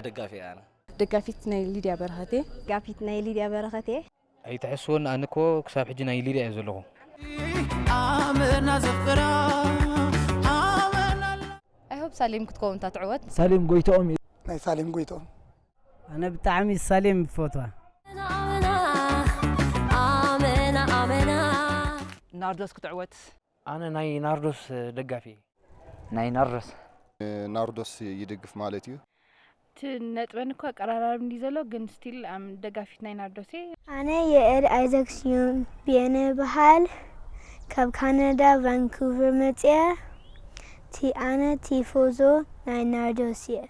ደጋፊ እየ ኣነ። ደጋፊት ናይ ሊድያ በረኸቴ። ደጋፊት ናይ ሊድያ በረኸቴ። ኣይትሐስወን፣ ኣነ እኮ ክሳብ ሕጂ ናይ ሊድያ እየ ዘለኹ። ኣመና ዘፍቅራ ኣመና ኣይሆብ ሳሌም ክትከውን እታ ትዕወት። ሳሌም ጎይትኦም እዩ። ናይ ሳሌም ጎይትኦም። ኣነ ብጣዕሚ ሳሌም ይፈትዋ። ኣመና ኣመና ናርዶስ ክትዕወት። ኣነ ናይ ናርዶስ ደጋፊ እየ። ናይ ናርዶስ ናርዶስ ይድግፍ ማለት እዩ። እቲ ነጥበን እኳ ቀራራብ እንዲ ዘሎ ግን ስቲል ኣም ደጋፊት ናይ ናርዶስ እየ። ኣነ የኤል ኣይዛክ ስዩም ብየነ በሃል ካብ ካናዳ ቫንኩቨር መጽያ ቲ ኣነ ቲፎዞ ናይ ናርዶስ እየ።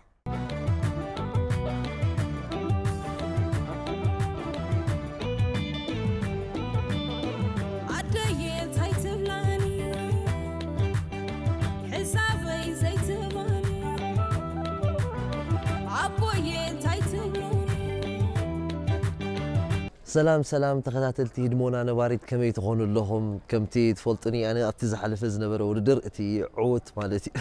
ኣደየ እንታይ ትብላኒ ሕሳበይ ዘይትህባኒ ኣቦየ እንታይ ትብሉኒ ሰላም ሰላም ተኸታተልቲ ህድሞና ነባሪት ከመይ ትኾኑ ኣለኹም? ከምቲ ትፈልጡኒ ኣነ ኣብቲ ዝሓለፈ ዝነበረ ውድድር እቲ ዕዉት ማለት እዩ።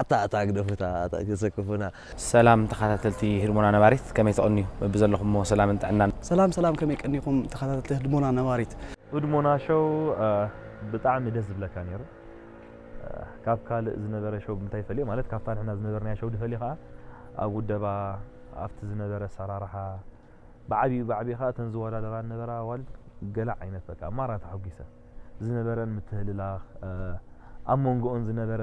ኣታ ኣታ ግደፉታ ኣታ ገሰክፉና። ሰላም ተኸታተልቲ ህድሞና ነባሪት ከመይ ትቐንዩ? በብዘለኹሞ ሰላምን ጥዕናን። ሰላም ሰላም ከመይ ቀኒኹም ተኸታተልቲ ህድሞና ነባሪት? ህድሞና ሾው ብጣዕሚ ደስ ዝብለካ ነይሩ። ካብ ካልእ ዝነበረ ሾው ብምንታይ ይፈልዮ ማለት ካብታ ንሕና ዝነበርናያ ሾው ድፈልዮ ከዓ ኣብ ውደባ ኣብቲ ዝነበረ ኣሰራርሓ ብዓቢኡ ብዓቢኡ ከዓ እተን ዝወዳደራ ዝነበራ ኣዋልድ ገለ ዓይነት በቃ ማራ ተሓጒሰ ዝነበረን ምትህልላኽ ኣብ መንጎኦን ዝነበረ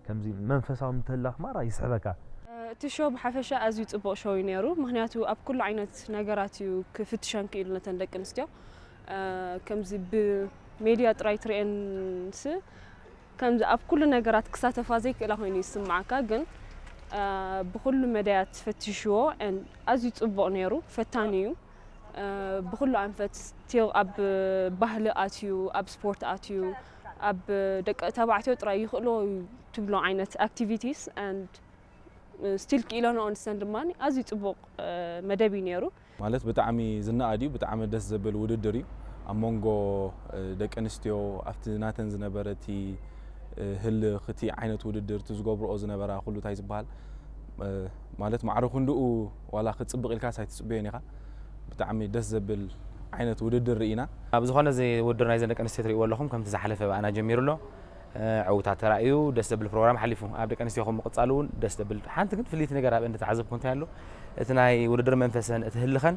ከምዚ መንፈሳዊ ምትህልላኽ ማራ ይስሕበካ። እቲ ሾው ብሓፈሻ ኣዝዩ ጽቡቕ ሾው እዩ ነይሩ፣ ምኽንያቱ ኣብ ኩሉ ዓይነት ነገራት እዩ ክፍትሸን ክኢሉ ነተን ደቂ ኣንስትዮ። ከምዚ ብሜድያ ጥራይ ትርእየንስ ከምዚ ኣብ ኩሉ ነገራት ክሳተፋ ዘይክእላ ኮይኑ ይስምዓካ፣ ግን ብኹሉ መዳያት ፈቲሽዎ and ኣዝዩ ጽቡቕ ነይሩ፣ ፈታኒ እዩ። ብኹሉ ኣንፈት ቲዮ ኣብ ባህሊ ኣትዩ፣ ኣብ ስፖርት ኣትዩ፣ ኣብ ደቂ ተባዕትዮ ጥራይ ይኽእሎ እዩ ትብሎ ዓይነት activities and still ክኢለንኦ ንሰን ድማ ኣዝዩ ጽቡቕ መደብ እዩ ነይሩ። ማለት ብጣዕሚ ዝነኣድ እዩ፣ ብጣዕሚ ደስ ዘብል ውድድር እዩ። ኣብ መንጎ ደቂ ኣንስትዮ ኣብቲ ናተን ዝነበረ እቲ ህልኽ እቲ ዓይነት ውድድር እቲ ዝገብርኦ ዝነበራ ኩሉ እንታይ ዝበሃል ማለት ማዕረ ክንድኡ ዋላ ክጽብቕ ኢልካስ ኣይትጽበዮን ኢኻ። ብጣዕሚ ደስ ዘብል ዓይነት ውድድር ርኢና። ኣብ ዝኾነ እዚ ውድድር ናይዘን ደቂ ኣንስትዮ ትርእይዎ ኣለኹም ከምቲ ዝሓለፈ ብኣና ጀሚሩ ኣሎ። ዕውታት ተራእዩ ደስ ዘብል ፕሮግራም ሓሊፉ ኣብ ደቂ ኣንስትዮ ከም ምቕጻሉ እውን ደስ ዘብል ሓንቲ ግን ፍልይቲ ነገር ኣብ እንዲ ተዓዘብኩ እንታይ ኣሎ እቲ ናይ ውድድር መንፈሰን እቲ ህልኸን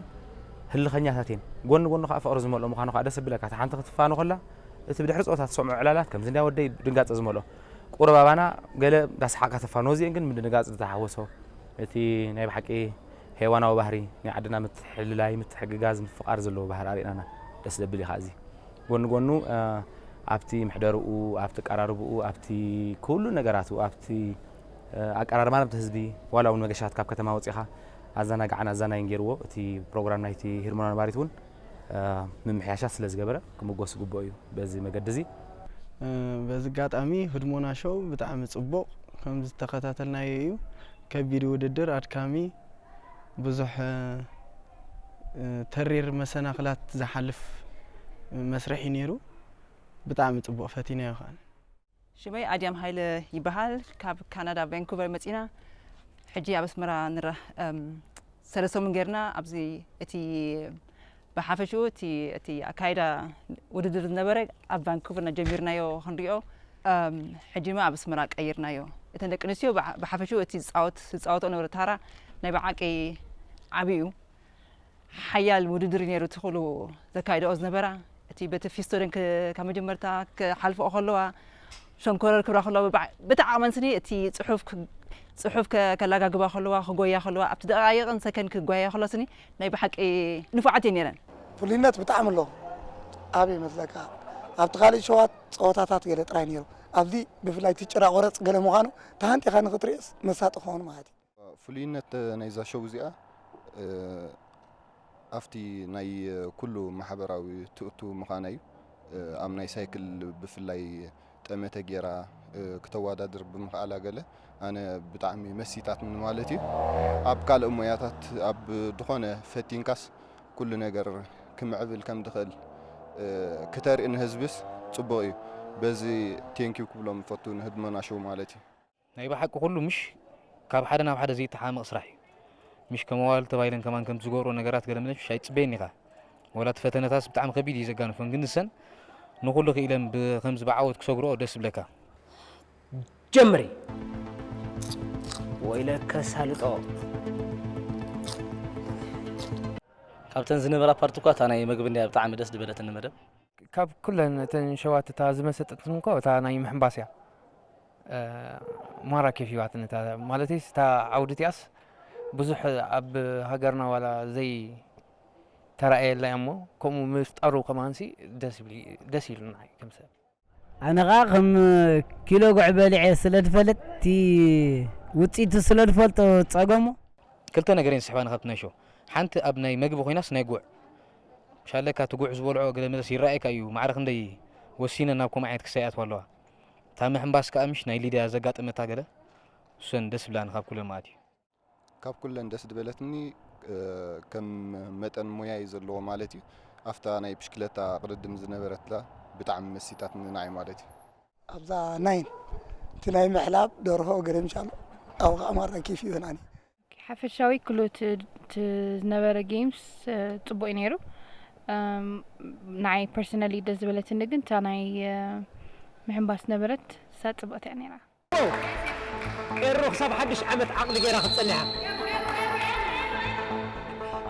ህልኸኛታት እየን ጎኒ ጎኑ ከዓ ፍቕሪ ዝመልኦ ምዃኑ ከዓ ደስ ብለካ እቲ ሓንቲ ክትፋኖ ከላ እቲ ብድሕሪ ፀወታ ትሰምዖ ዕላላት ከምዚ እንዳ ወደይ ድንጋፀ ዝመልኦ ቁሩብ ኣባና ገለ እንዳሰሓቃ ተፋኖ እዚአን ግን ምድንጋፅ ዝተሓወሶ እቲ ናይ ብሓቂ ሄዋናዊ ባህሪ ናይ ዓድና ምትሕልላይ ምትሕግጋዝ ምፍቓር ዘለዎ ባህሪ ኣርእናና ደስ ዘብል ኢኻ እዚ ጎኒ ጎኑ ኣብቲ ምሕደርኡ ኣብቲ ቀራርብኡ ኣብቲ ኩሉ ነገራቱ ኣብቲ ኣቀራርባና ኣብቲ ህዝቢ ዋላ እውን መገሻት ካብ ከተማ ወፂኻ ኣዘናጋዕን ኣዛናይን ገይርዎ እቲ ፕሮግራም ናይቲ ሂርሞና ነባሪት እውን ምምሕያሻት ስለ ዝገበረ ክምጎስ ዝግብኦ እዩ በዚ መገዲ እዚ በዚ ኣጋጣሚ ህድሞና ሾው ብጣዕሚ ፅቡቕ ከም ዝተኸታተልናዮ እዩ ከቢድ ውድድር ኣድካሚ ብዙሕ ተሪር መሰናኽላት ዝሓልፍ መስርሕ እዩ ነይሩ። ብጣዕሚ ጽቡቕ ፈቲናዮ ከኣ። ሽመይ ኣድያም ሃይለ ይበሃል። ካብ ካናዳ ቫንኩቨር መጺና ሕጂ ኣብ ኣስመራ ንራ እም፣ ሰለስተ ሰሙን ጌርና ኣብዚ እቲ ብሓፈሽኡ እቲ እቲ ኣካይዳ ውድድር ዝነበረ ኣብ ቫንኩቨር ጀሚርናዮ ክንሪኦ እም፣ ሕጂ ድማ ኣብ ኣስመራ ቀይርናዮ። እተን ደቂ ኣንስትዮ ብሓ- ብሓፈሽኡ እቲ ዝጻወት ዝጻወትኦ ነበረ ታራ ናይ ብሓቂ ዓቢ እዩ። ሓያል ውድድር እዩ ነይሩ እቲ ኩሉ ዘካይድኦ ዝነበራ። እቲ በቲ ፊስቶ ደን ካብ መጀመርታ ክሓልፍኦ ከለዋ ሸንኮረር ክብላ ከለዋ ብዓቕመን ስኒ እቲ ፅሑፍ ከላጋግባ ከለዋ ክጎያ ከለዋ ኣብቲ ደቃይቕን ሰከን ክጓያ ከለዋ ስኒ ናይ ብሓቂ ንፉዓት እየ ነይረን። ፍሉይነት ብጣዕሚ ኣለዎ። ኣበይ መስለካ ኣብቲ ካልእ ሸዋት ፀወታታት ገለ ጥራይ ነይሩ። ኣብዚ ብፍላይ እቲ ጭራ ቆረፅ ገለ ምዃኑ ተሃንጢኻ ንክትርእዮስ መሳጢ ክኸውን ማለት እዩ። ፍሉይነት ናይዛ ሾው እዚኣ ኣብቲ ናይ ኩሉ ማሕበራዊ ትእቱ ምዃና እዩ። ኣብ ናይ ሳይክል ብፍላይ ጠመተ ጌራ ክተወዳድር ብምኽኣላ ገለ ኣነ ብጣዕሚ መሲጣትኒ ማለት እዩ። ኣብ ካልእ ሞያታት ኣብ ዝኾነ ፈቲንካስ ኩሉ ነገር ክምዕብል ከም ትኽእል ክተርኢ ንህዝብስ ጽቡቕ እዩ። በዚ ቴንኪው ክብሎም እፈቱ ንህድሞና ሾው ማለት እዩ። ናይ ብሓቂ ኩሉ ምሽ ካብ ሓደ ናብ ሓደ ዘይተሓመቕ ስራሕ እዩ። ምሽ ከም ኣዋልድ ተባሂለን ከማን ከምቲ ዝገብርኦ ነገራት ገለ መለሽ ኣይትጽበየን ኢኻ። ወላ እቲ ፈተነታስ ብጣዕሚ ከቢድ እዩ ዘጋንፎን፣ ግን ንሰን ንኹሉ ክኢለን ብኸምዚ ብዓወት ክሰግርኦ ደስ ይብለካ። ጀምሪ። ወይለከ ሳልጦ። ካብተን ዝነበራ ፓርቲ እኳ እታ ናይ መግቢ እንድያ ብጣዕሚ ደስ ዝበለትኒ መደብ። ካብ ኩለን እተን ሸዋት እታ ዝመሰጠትኒ እኮ እታ ናይ ምሕንባስ እያ። ማራ ኬፍ ይዋትኒ እታ ማለተይስ እታ ዓውዲ እቲኣስ ብዙሕ ኣብ ሃገርና ዋላ ዘይተራእየላ እያ እሞ ከምኡ ምፍጣሩ ከማንሲ ደስ ይብል ደስ ኢሉና ከም ሰብ። ኣነ ኸኣ ከም ኪሎ ጉዕ በሊዐ ስለ ዝፈልጥ እቲ ውፅኢቱ ስለ ዝፈልጦ ጸገሙ። ክልተ ነገር እየን ዝስሕባኒ ካብቲ ናይ ሾው። ሓንቲ ኣብ ናይ መግቢ ኮይናስ ናይ ጉዕ። ምሽ ኣለካ እቲ ጉዕ ዝበልዖ ገለ መለስ ይረኣየካ እዩ ማዕረ ክንደይ ወሲነን ናብ ከምኡ ዓይነት ክሳይ ይኣትዋ ኣለዋ። እታ ምሕንባስ ከኣ ምሽ ናይ ሊድያ ዘጋጠመታ ገለ እሰን ደስ ይብላኒ ካብ ኩለን ማለት እዩ። ካብ ኩለን ደስ ዝበለትኒ ከም መጠን ሞያ እዩ ዘለዎ ማለት እዩ። ኣብታ ናይ ብሽክለታ ቅድድም ዝነበረትላ ብጣዕሚ መሲጣትኒ ንዓይ ማለት እዩ። ኣብዛ ናይን እቲ ናይ ምሕላብ ደርሆ ገለ ምሻሎ ኣብኡ ከዓ ማራ ኬፍ ይህናኒ። ሓፈሻዊ ክሉ እቲ ዝነበረ ጌምስ ፅቡቅ እዩ ነይሩ። ንዓይ ፐርሰናሊ ደስ ዝበለትኒ ግን እታ ናይ ምሕንባስ ነበረት እሳ ፅብቅቲ እያ ነይራ። ኤሮ ክሳብ ሓድሽ ዓመት ዓቕሊ ገይራ ክትጸንሕ እያ።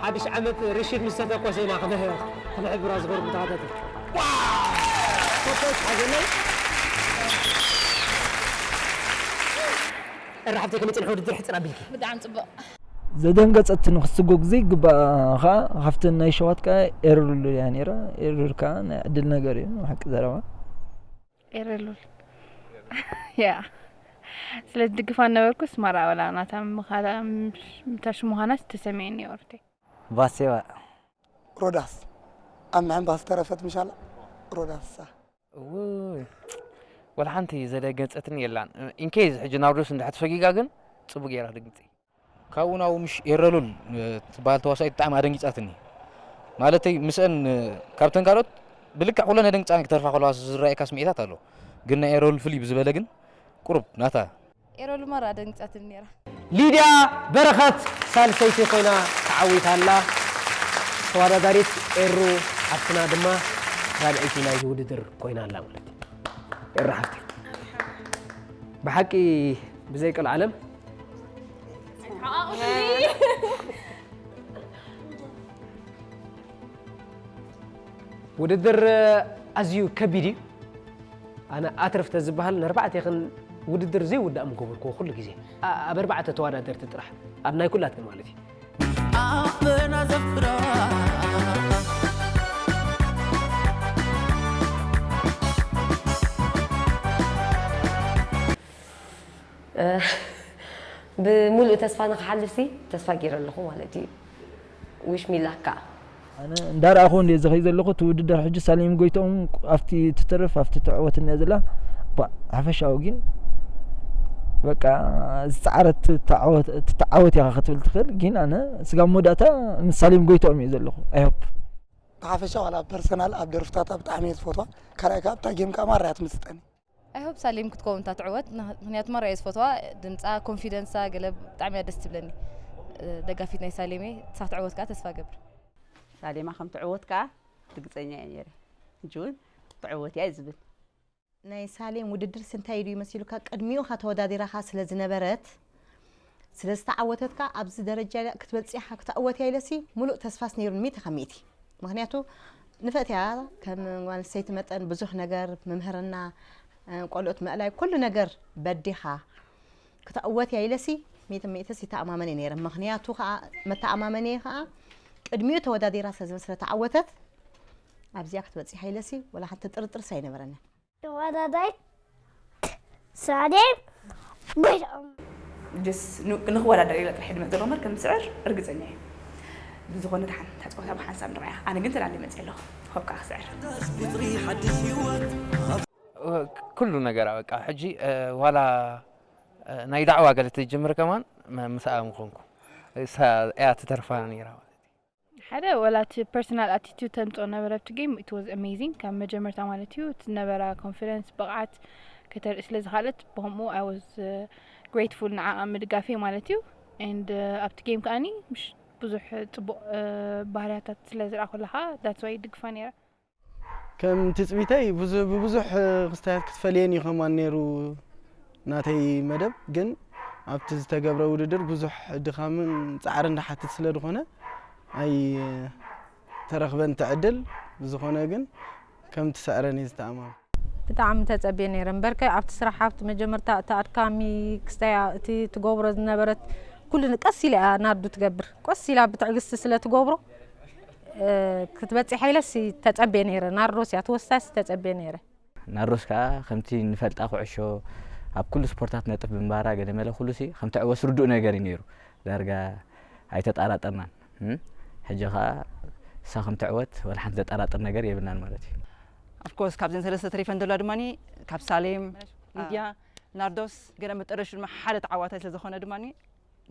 ሓድሽ ዓመት ርሽድ ምስ ተተኮሰ ኢና ክነህ- ክነሕብራ ዝኸዱ ተኸታተልቲ። ኮኮስ ሓዘለይ። ኤረ ሓፍተይ ከመይ ጸኒሑ ውድድር ሕጽር ኣቢልኪ? ብጣዕሚ ጽቡቕ። ዘደንገጸትኒ ክትስጎ ግዜ ይግባእ ኸኣ ካብተን ናይ ሸዋት ከኣ ኤሩል እያ ነይራ። ኤሩል ከኣ ናይ ዕድል ነገር እዩ ብሓቂ ዘረባ። ኤረሉል ያ ስለ ዝድግፋ ነበርኩስ ማራ ወላ ናታ ምኻላ ምታሽ ምዃናስ ተሰሚዕኒ ኦርቴ ባሴዋ ሮዳስ ኣብ ምሕንባስ ዝተረፈት ምሻላ ሮዳስ እሳ እውይ ወላ ሓንቲ ዘደገጸትኒ የላን ኢንኬዝ ሕጂ ናርዶስ እንድሕር ተፈጊጋ ግን ጽቡቅ ገይራ ደንግጺ ካብኡ ናብኡ ምሽ ኤረሉል ትበሃል ተዋሳኢት ብጣዕሚ ኣደንጊጻትኒ። ማለተይ ምስአን ካብተን ካልኦት ብልክዕ ኩለን ኣደንግጻኒ ክተርፋ ከለዋ ዝረኣየካ ስምዒታት ኣሎ። ግን ናይ ኤረሉል ፍልይ ብዝበለ ግን ቁሩብ ናታ። ኤረሉል ማራ ኣደንጊጻትኒ ነይራ። ሊድያ በረኸት ሳልሰይቲ ኮይና ተዓዊታ ኣላ። ተወዳዳሪት ኤሩ ሓፍትና ድማ ራብዐይቲ ናይዚ ውድድር ኮይና ኣላ ማለት እዩ። ኤሩ ሓፍተይ ብሓቂ ብዘይ ቀልዓለም ውድድር ኣዝዩ ከቢድ እዩ። ኣነ ኣትርፍ ተዝበሃል ንኣርባዕቴኽን ውድድር ዘይውዳእ ምገበርክዎ ኩሉ ግዜ። ኣብ ኣርባዕተ ተወዳደርቲ ጥራሕ ኣብ ናይ ኩላትክን ማለት እዩ። ኣኽበና ዘፍራ ብምሉእ ተስፋ ንክሓልፍ ሲ ተስፋ ገይረ ኣለኹ ማለት እዩ። ዊሽ ሚላካ ኣነ እንዳረኣኹ እንደ ዝኸይ ዘለኹ እቲ ውድድር ሕጂ ሳሌም ጎይትኦም ኣብቲ ትተርፍ ኣብቲ ትዕወት እንያ ዘላ ሓፈሻዊ ግን በቃ ዝፀዓረት ትተዓወት ኢኻ ክትብል ትኽእል ግን ኣነ ስጋብ መወዳእታ ምስ ሳሌም ጎይትኦም እየ ዘለኹ ኣይሆፕ ብሓፈሻ ዋላ ፐርሰናል ኣብ ደርፍታታ ብጣዕሚ እየ ዝፈትዋ ካልኣይ ካብ እታ ጌም ከዓ ማራ እያ ትምስጠኒ I hope ሳሌም ክትከውን እታ ትዕወት ምክንያቱ ማራ እየ ዝፈትዋ ድምፃ ኮንፊደንሳ ገለ ብጣዕሚ እያ ደስ ትብለኒ ደጋፊት ናይ ሳሌም እየ ንሳ ክትዕወት ከዓ ተስፋ ገብር ሳሌማ ከም ትዕወት ከዓ ርግፀኛ እየ ነይረ ሕጂ እውን ትዕወት እያ ዝብል ናይ ሳሌም ውድድርሲ እንታይ ኢሉ እዩ መሲሉካ? ቅድሚኡ ኸዓ ተወዳዲራ ኸዓ ስለ ዝነበረት፣ ስለ ዝተዓወተት ከኣ ኣብዚ ደረጃ ክትበጽሕ ኢኻ፣ ክትዕወት እያ ኢለሲ ሙሉእ ተስፋስ ነይሩኒ ሚእቲ ካብ ሚእቲ። ምኽንያቱ ንፍዕቲ እያ፣ ከም ጓል ኣንስተይቲ መጠን ብዙሕ ነገር፣ ምምህርና፣ ቆልዑት ምእላይ፣ ኩሉ ነገር በዲኻ ክትዕወት እያ ኢለሲ ሚእቲ ሚእትስ ይተኣማመን እየ ነይረ። ምኽንያቱ ኸዓ መተኣማመኒየይ ኸዓ ቅድሚኡ ተወዳዲራ ስለ ዝመሰለ ተዓወተት፣ ኣብዚኣ ክትበጽሕ እያ ኢለሲ ወላ ሓንቲ ጥርጥርስ ኣይነበረንን። ተወዳዳሪት ሳሌም ጎይትኦም። ጀስ ንክወዳደር ኢለ ጥራሕ ድመፅ ዘሎ እምበር ከም ዝስዕር ርግፀኛ እየ። ብዝኾነ ደሓን እታ ፀወታ ብሓንሳብ ንርኣያ። ኣነ ግን ተላልየ መፅየ ኣለኹ። ሆፕ ከዓ ክስዕር። ኩሉ ነገራ በቃ ሕጂ ዋላ ናይ ዳዕዋ ገለ ተጀምር ከማን ምስኣ ምኾንኩ እሳ እያ ትተርፋ ነይራ ማለት እዩ። ሓደ ወላ እቲ personal attitude ተምፅኦ ነበረ ኣብቲ game it was amazing ካብ መጀመርታ ማለት እዩ እቲ ዝነበራ confidence ብቕዓት ከተርኢ ስለ ዝኸኣለት ብኸምኡ I was grateful ንዓኣ ምድጋፈይ ማለት እዩ። And ኣብቲ game ከኣኒ ምሽ ብዙሕ ጽቡቕ ባህርያታት ስለ ዝረኣኹ ኣለኻ that's why ይድግፋ ነይረ። ከም ትጽቢተይ ብዙ ብብዙሕ ክስታያት ክትፈልየን እዩ ከማን ነይሩ ናተይ መደብ። ግን ኣብቲ ዝተገብረ ውድድር ብዙሕ ድኻምን ጻዕርን ዝሓትት ስለ ዝኾነ ኣይተረኽበን እቲ ዕድል። ብዝኾነ ግን ከም ትስዕረን እየ ዝተኣማመን። ብጣዕሚ ተጸብየ ነይረ እምበርከ ኣብቲ ስራሕ ኣብቲ መጀመርታ እቲ ኣድካሚ ክስተያ እቲ ትገብሮ ዝነበረት ኩሉ ቀስ ኢላ እያ ናርዱ ትገብር ቀስ ኢላ ብትዕግስቲ ስለ ትገብሮ ክትበጽሕ ኢለሲ ተጸብየ ነይረ ናርዶስ እያ ትወስዳሲ ተጸብየ ነይረ። ናርዶስ ከኣ ከምቲ ንፈልጣ ኩዕሾ ኣብ ኩሉ ስፖርታት ነጥፍ ብምባራ ገለ መለ ኩሉሲ ከም ትዕወት ርዱእ ነገር እዩ ነይሩ ዳርጋ ኣይተጣራጠርናን። ሕጂ ከኣ እሳ ከም ትዕወት ወላ ሓንቲ ዘጠራጥር ነገር የብልናን ማለት እዩ። Of course ካብዘን ሰለስተ ተሪፈን ዘለዋ ድማ ካብ ሳሌም፣ ሊድያ፣ ናርዶስ ገለ መጠረሹ ድማ ሓደ ተዓዋታይ ስለ ዝኾነ ድማ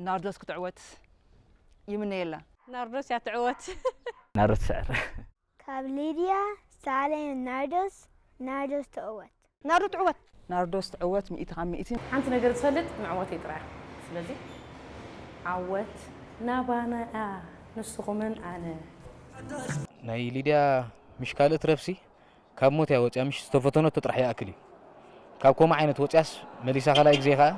ናርዶስ ክትዕወት ይምነየላ። ናርዶስ እያ ትዕወት። ናርዶስ ትስዕር። ካብ ሊድያ፣ ሳሌም፣ ናርዶስ፣ ናርዶስ ትዕወት። ናርዶ ትዕወት። ናርዶስ ትዕወት ሚእቲ ካብ ሚእቲ። ሓንቲ ነገር ዝፈልጥ መዕወተይ ጥራይ እያ። ስለዚ ዓወት ናባና እያ ንስኹምን ኣነ። ናይ ሊድያ ምሽ ካልእ ትረፍሲ ካብ ሞት እያ ወፅያ ምሽ ዝተፈተነቶ ጥራሕ ይኣክል እዩ። ካብ ከምኡ ዓይነት ወፅያስ መሊሳ ካልኣይ ግዜ ከዓ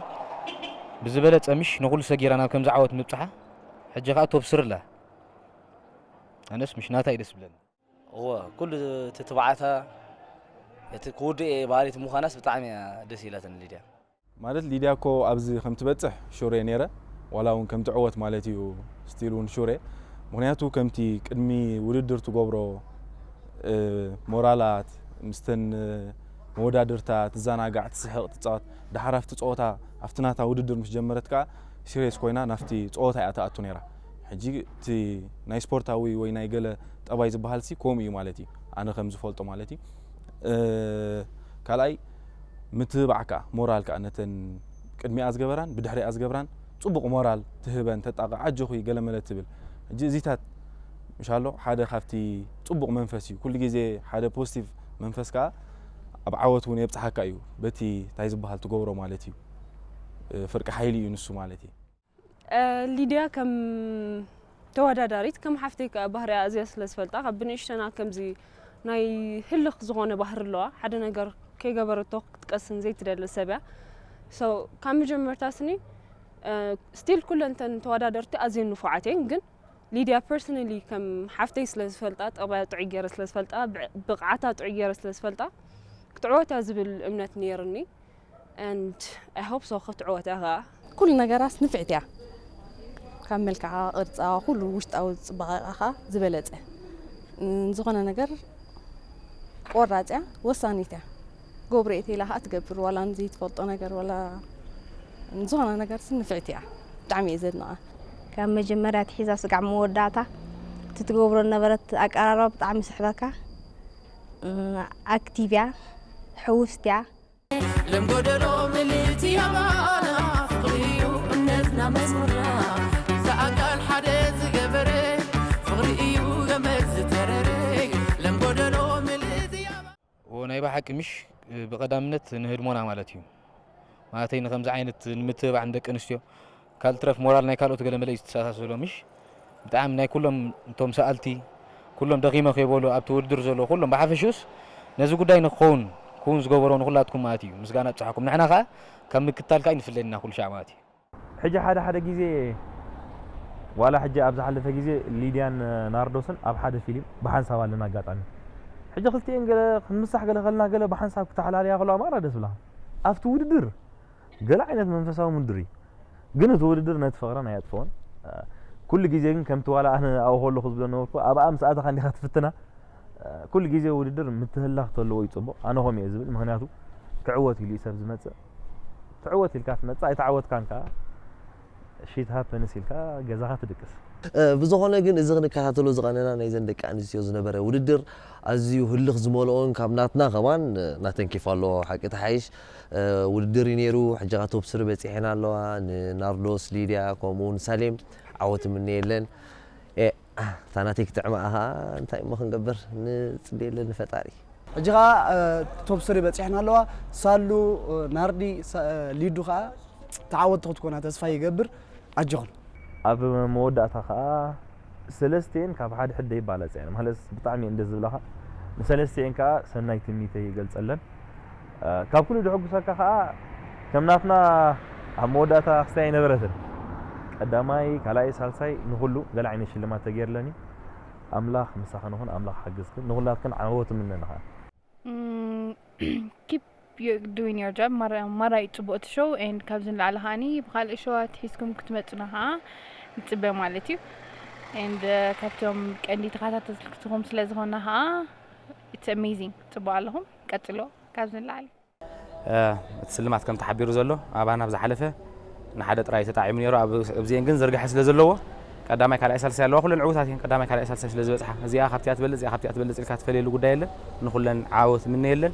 ብዝበለፀ ምሽ ንኹሉ ሰጊራ ናብ ከምዚ ዓወት ምብፅሓ ሕጂ ከዓ ቶብ ስር ኣላ። ኣነስ ምሽ ናታ እዩ ደስ ዝብለኒ። እወ ኩሉ እቲ ትብዓታ እቲ ክውድእ እየ በሃሊት ምዃናስ ብጣዕሚ እያ ደስ ኢላትኒ ሊድያ። ማለት ሊድያ እኮ ኣብዚ ከም ትበጽሕ ሹር እየ ነይረ፣ ዋላ እውን ከም ትዕወት ማለት እዩ ስቲል እውን ሹር እየ። ምኽንያቱ ከምቲ ቅድሚ ውድድር ትገብሮ ሞራላት ምስተን መወዳድርታ ትዘናጋዕ፣ ትስሕቕ፣ ትጻወት፣ ድሓር ኣብቲ ጸወታ ኣብቲ ናታ ውድድር ምስ ጀመረት ከኣ ሲርየስ ኮይና ናብቲ ጸወታ እያ ትኣቱ ነይራ። ሕጂ እቲ ናይ ስፖርታዊ ወይ ናይ ገለ ጠባይ ዝበሃል ሲ ከምኡ እዩ ማለት እዩ ኣነ ከም ዝፈልጦ ማለት እዩ። ካልኣይ ምትብባዕ ከዓ ሞራል ከዓ ነተን ቅድሚኣ ዝገበራን ብድሕሪኣ ዝገብራን ፅቡቕ ሞራል ትህበን ተጣቕዕ ኣጆኺ ገለመለ ትብል። ሕጂ እዚታት ምሻሎ ሓደ ካብቲ ፅቡቕ መንፈስ እዩ። ኩሉ ግዜ ሓደ ፖዚቲቭ መንፈስ ከዓ ኣብ ዓወት እውን የብፅሓካ እዩ በቲ እንታይ ዝበሃል ትገብሮ ማለት እዩ። ፍርቂ ሓይሊ እዩ ንሱ ማለት እዩ። ሊድያ ከም ተወዳዳሪት ከም ሓፍተይ ከኣ ባህሪኣ ኣዝያ ስለ ዝፈልጣ ካብ ብንእሽተና ከምዚ ናይ ህልኽ ዝኾነ ባህሪ ኣለዋ ሓደ ነገር ከይገበረቶ ክትቀስን ዘይትደሊ ሰብ እያ so ካብ መጀመርታ ስኒ still ኩለን እተን ተወዳደርቲ ኣዝየን ንፉዓት እየን ግን ሊድያ personally ከም ሓፍተይ ስለ ዝፈልጣ ጠባያ ጥዑይ ገይረ ስለ ዝፈልጣ ብቕዓታ ጥዑይ ገይረ ስለ ዝፈልጣ ክትዕወት እያ ዝብል እምነት ነይርኒ and I hope so ክትዕወት እያ ከዓ። ኩሉ ነገራስ ንፍዕቲ እያ ካብ መልክዓ ቅርፃ ኩሉ ውሽጣዊ ፅባቐኣ ከዓ ዝበለፀ ዝኾነ ነገር ቆራፅ እያ ወሳኒት እያ ገብሮ እየ ተይላ ከዓ ትገብር ዋላ ንዘይትፈልጦ ነገር ዋላ ዝኾነ ነገርስ ንፍዕቲ እያ ብጣዕሚ እየ ዘድንቓ። ካብ መጀመርያ ኣትሒዛ ስጋዕ መወዳእታ እቲ ትገብሮ ዝነበረት ኣቀራርባ ብጣዕሚ ይስሕበካ። ኣክቲቭ እያ፣ ሕውስቲ እያ። ለም ጎደሎ ምልእቲ ኣባና ፍቕሪ እዩ እምነትና መዝሙርና። እዛ ኣካል ሓደ ዝገበረ ፍቕሪ እዩ ገመድ ዝተረረ። ለም ጎደሎ ምልእቲ ኣባና እዎ ናይ ብሓቂ ምሽ ብቐዳምነት ንህድሞና ማለት እዩ። ማለተይ ንኸምዚ ዓይነት ንምትብባዕ ንደቂ ኣንስትዮ ካልእ ትረፍ ሞራል ናይ ካልኦት ገለ መለ እዩ ዝተሰሳስሎ ምሽ ብጣዕሚ ናይ ኩሎም እቶም ሰኣልቲ ኩሎም ደኺመ ከይበሉ ኣብቲ ውድድር ዘለዉ ኩሎም ብሓፈሽኡስ ነዚ ጉዳይ ንክኸውን ክውን ዝገበሮ ንኹላትኩም ማለት እዩ ምስጋና ኣብፅሓኩም ንሕና ከዓ ካብ ምክታልካ ኣይንፍለየና ኩሉ ሻዕ ማለት እዩ። ሕጂ ሓደ ሓደ ግዜ ዋላ ሕጂ ኣብ ዝሓለፈ ግዜ ሊድያን ናርዶስን ኣብ ሓደ ፊሊም ብሓንሳብ ኣለና ኣጋጣሚ ሕጂ ክልቲኤን ገለ ክንምሳሕ ገለ ከልና ገለ ብሓንሳብ ክተሓላልያ ከለዋ ማራ ደስ ብላኻ ኣብቲ ውድድር ገለ ዓይነት መንፈሳዊ ምድሪ ግን እቲ ውድድር ነቲ ፍቕረን ኣየጥፍኦን ኩሉ ግዜ ግን ከምቲ ዋላ ኣነ ኣብኡ ከለኹ ዝብሎ ነበርኩ ኣብኣ ምስ ኣተኻ እንዲኻ ትፍትና ኩሉ ግዜ ውድድር ምትህልላኽ ተለዎ እዩ ፅቡቕ ኣነ ከምኡ እየ ዝብል ምኽንያቱ ክዕወት ኢሉ እዩ ሰብ ዝመፅእ ትዕወት ኢልካ ትመፅእ ኣይተዓወትካን ከዓ shit happens ኢልካ ገዛኻ ትድቅስ። ብዝኾነ ግን እዚ ክንከታተሎ ዝቐነና ናይዘን ደቂ ኣንስትዮ ዝነበረ ውድድር ኣዝዩ ህልኽ ዝመልኦን ካብ ናትና ከማን ናተን ኬፍ ኣለዎ ሓቂ ተሓይሽ ውድድር እዩ ነይሩ ሕጂ ኸዓ ቶፕ ስሪ በፂሐን ኣለዋ ንናርዶስ ሊድያ ከምኡ እውን ሳሌም ዓወት እምነየለን እታ ናተይ ክጥዕማ ኸዓ እንታይ እሞ ክንገብር ንፅበየለን ንፈጣሪ። ሕጂ ኸዓ ቶፕ ስሪ በፂሕና ኣለዋ። ሳሉ፣ ናርዲ፣ ሊዱ ኸዓ ተዓወትቲ ክትኮና ተስፋ ይገብር። ኣጆኹም። ኣብ መወዳእታ ከዓ ሰለስቲኤን ካብ ሓደ ሕደ ይባላፅ እየን ማለት ብጣዕሚ እንደ ዝብላኻ ንሰለስቲኤን ከዓ ሰናይ ትምኒተይ ይገልፀለን። ካብ ኩሉ ድሕጉሰካ ከዓ ከም ናትና ኣብ መወዳእታ ክስታይ ኣይነበረትን። ቀዳማይ ካልኣይ ሳልሳይ ንኩሉ ገለ ዓይነት ሽልማት ተገይርለኒ። ኣምላኽ ምሳኽን ይኹን ኣምላኽ ሓግዝክን ንኩላትክን ዓወት እምነና ከዓ። Keep doing your job ማራ እዩ ፅቡቅ እቲ ሾው and ካብዚ ንላዕሊ ከዓኒ ብካልእ ሾዋት ሒዝኩም ክትመፁና ከዓ ንፅበ ማለት እዩ። And ካብቶም ቀንዲ ተከታተልትኩም ስለዝኮና ከዓ it's amazing ፅቡቅ ኣለኹም ቀፅሎ ካብዚ ንላዕሊ። እቲ ስልማት ከም ተሓቢሩ ዘሎ ኣባና ኣብ ዝሓለፈ ንሓደ ጥራይ ተጣዒሙ ነይሩ። ኣብዚአን ግን ዝርግሐ ስለ ዘለዎ ቀዳማይ ካልኣይ ሳልሳይ ኣለዋ። ኩለን ዕዉታት እየን ቀዳማይ ካልኣይ ሳልሳይ ስለ ዝበፅሓ እዚኣ ካብቲኣ ትበልፅ እዚኣ ካብቲኣ ትበልፅ ኢልካ ትፈልየሉ ጉዳይ የለን። ንኩለን ዓወት ምነየለን።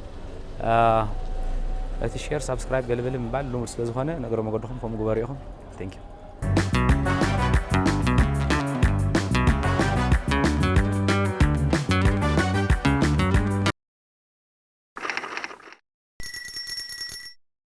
እቲ ሼር ሳብስክራይብ ገለበለ ምባል ልሙድ ስለ ዝኾነ ነገረ መገድኹም ከምኡ ግበሩ ኢኹም። Thank you።